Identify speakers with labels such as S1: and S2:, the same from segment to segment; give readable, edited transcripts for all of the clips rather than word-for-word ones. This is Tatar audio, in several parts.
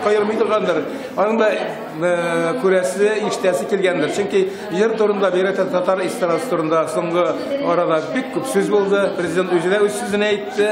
S1: юкка йөрми торгандыр. Аның да күрәсе, ишетәсе килгәндер. Чөнки җыр турында, бигрәк тә татар эстрадасы турында соңгы арада бик күп сүз булды. Президент үзе дә үз сүзен әйтте.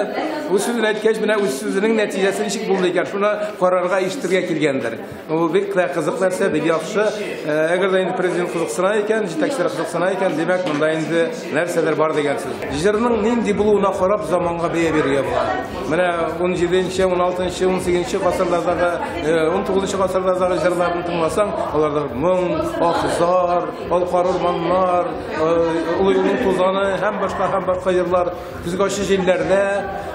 S1: Үз сүзен әйткәч, менә үз сүзенең нәтиҗәсе ничек булды икән, шуны карарга, ишетергә килгәндер. Ул бик тә кызык нәрсә, бик яхшы. Әгәр дә инде президент кызыксына икән, җитәкчеләр кызыксына икән, димәк, монда инде нәрсәдер бар дигән сүз. Җырның нинди булуына карап заманга бәя бирергә була. Менә 17-нче, 16-нчы, 18-нче гасырлардагы, 19-нчы гасырлардагы җырларны тыңласаң, аларда моң, ах-зар, алкар урманнар, олы юлның тузаны һәм башка һәм башка җырлар. Көзге ачы җилләрдә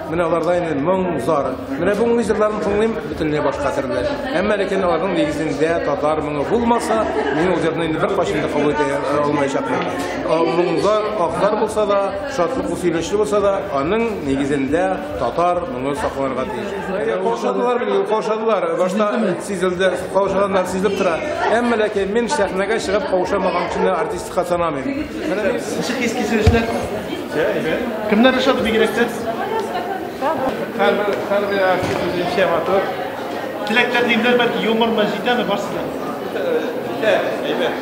S1: менә аларда инде моң, зар. Менә бүгенге җырларны тыңлыйм, бөтенләй башка төрле. Әмма ләкин аларның нигезендә татар моңы булмаса, мин ул җырны инде беркайчан да кабул итә алмаячакмын. Моң, зар, ах-зар булса да, шатлыклы сөйләшле булса да, аның нигезендә татар моңы сакланырга тиеш. Каушадылар, билгеле, каушадылар. Башта сизелде, каушаганнар сизелеп тора. Әмма ләкин мин сәхнәгә чыгып каушамаган кешене артистка санамыйм. Менә
S2: Ничек хис-кичерешләр? Кемнәр ошады бигрәк тә?
S1: Һәрбер артист үзенчә матур.
S2: Теләкләр димләр, бәлки юмормы җитәме барсы да?
S1: Җитә, әйбәт.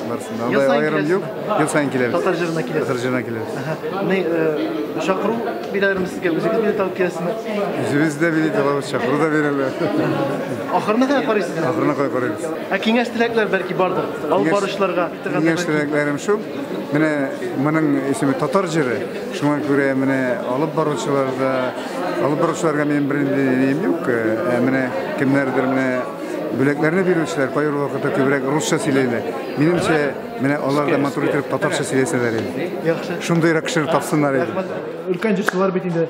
S3: Барысында.
S2: Ел
S3: Андай
S2: саен
S3: аерым юк.
S2: киләсезме?
S3: Ел саен киләбез.
S2: Татар җырына киләсез.
S3: Татар җырына киләбез.
S2: Ни, чакыру бирәләрме сезгә? Үзегез билет алып киләсезме?
S3: Үзебез дә билет алабыз, чакыру да бирәләр.
S2: Ахырына кадәр карыйсызмы?
S3: Ахырына кадәр карыйбыз.
S2: Ә киңәш теләкләр бәлки бардыр? Алып баручыларга.
S3: Киңәш теләкләрем шул. Менә моның исеме татар җыры. Шуңа күрә менә алып баручылар да, алып баручыларга минем бернинди нием юк. Ә менә кемнәрдер менә бүләкләрне бирүчеләр кайбер вакытта күбрәк русча сөйләйләр. Минемчә, менә алар да матур итеп татарча сөйләсәләр иде.
S2: Яхшы.
S3: Шундыйрак кешеләр тапсыннар иде.
S2: Рәхмәт. Өлкән җырчылар бит инде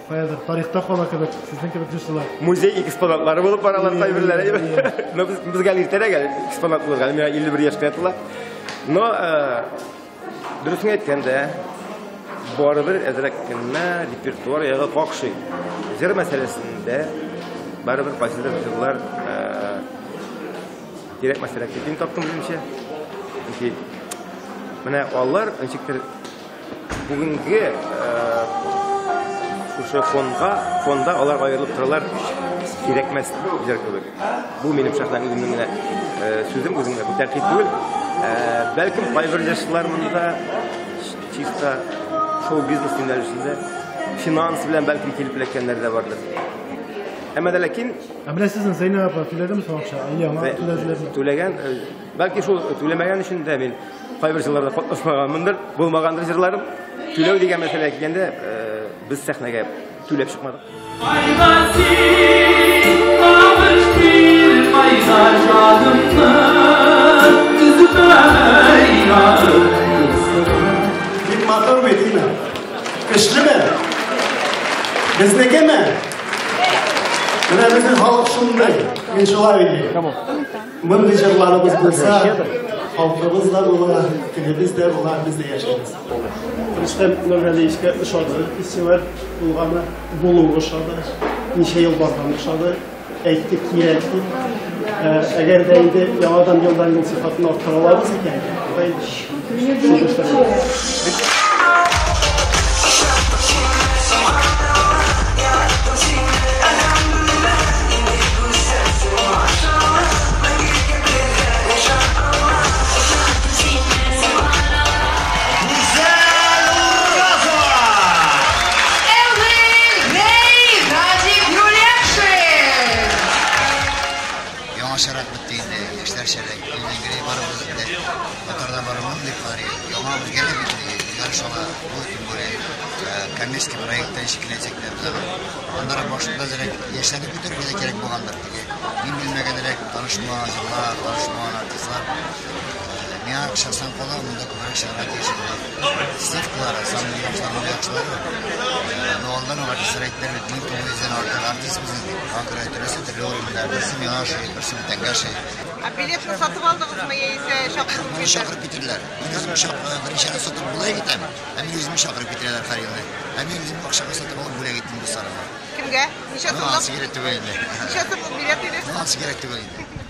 S2: каядыр тарихта кала кебек, сезнең кебек җырчылар.
S4: Музей экспонатлары булып баралар кайберләре. Но безгә әле иртәрәк әле экспонат булырга, әле миңа 51 яшь кенә тула. Но дөресен әйткәндә, барыбер әзрәк кенә репертуар ягы какшый. Җыр мәсьәләсендә барыбер кайсыдыр җырлар кирәкмәсрәк дип мин таптым үземчә. Чөнки менә алар ничектер бүгенге шушы фонда алар аерылып торалар, кирәкмәс җыр кебек. Бу минем шәхсән үземнең генә сүзем, үземгә бу тәнкыйть түгел. Бәлкем кайбер җырчылар монда чисто шоу-бизнес юнәлешендә финанс белән бәлкем килеп эләккәннәр дә бардыр. Әмма дә ләкин
S2: Ә менә сезнең Зәйнәб апа түләдеме соң акча? Әйе, аңа түләделәрме?
S4: Түләгән, бәлки шул түләмәгән өчен дә мин кайбер җырларда катнашмаганмындыр, булмагандыр җырларым. Түләү дигән мәсьәләгә килгәндә, без сәхнәгә түләп чыкмадык.
S5: Кайда син, табыш бир, кайда җанымны өзмәй.
S6: Бик матур бит, димме? Көчлеме? Безнекеме? Менә безнең халык шундый. Мин шулай уйлыйм. Мондый җырларыбыз булса, халкыбыз да була, телебез дә була, без дә яшәрбез. Рөстәм Нургалиевичка ошады фестиваль булганы, булуы ошады, ничә ел барганы ошады, әйтте кирәк дип. Әгәр дә инде яңадан елдан ел сыйфатын арттыра алабыз икән, шул эшләр.
S7: Яңачарак бетте инде, яшьләрчәрәк. Элвин Грей барыбыз инде. Татарда барымын дип карый. Яңа үзгәрә бит инде. Ярыш ала. Бу тем более коммерческий проектта ничек кенә әйтсәк тә, без аны аннары башында әзрәк яшьләрне күтәрергә дә кирәк булгандыр. Теге мин белмәгәнрәк танышмаган җырлар, танышмаган артистлар. Миңа шәхсән кала, монда күбрәк чыгарга тиеш булар. Ставкалары, самый яхшылары, яхшылары. Но алдан ук артистлар әйттеләр бит, 1900-дән артык артист безнең дип. Аңа күрә төрлесе төрле урында, берсе миңа ошый, берсе бүтәнгә ошый.
S8: Ә билетны сатып алдыгызмы яисә чакырып
S7: Мине чакырып китерделәр. Мин үзем берничә раз сатып бүләк итәм. Ә мин үземне чакырып китерәләр һәр елны. Ә мин үзем акчага сатып алып бүләк иттем дусларыма.
S8: Кемгә? Ничә
S7: Ну,
S8: сумлык?
S7: ансы кирәк түгел инде.
S8: Ничә сумлык билет иде?
S7: Ну, ансы кирәк түгел инде.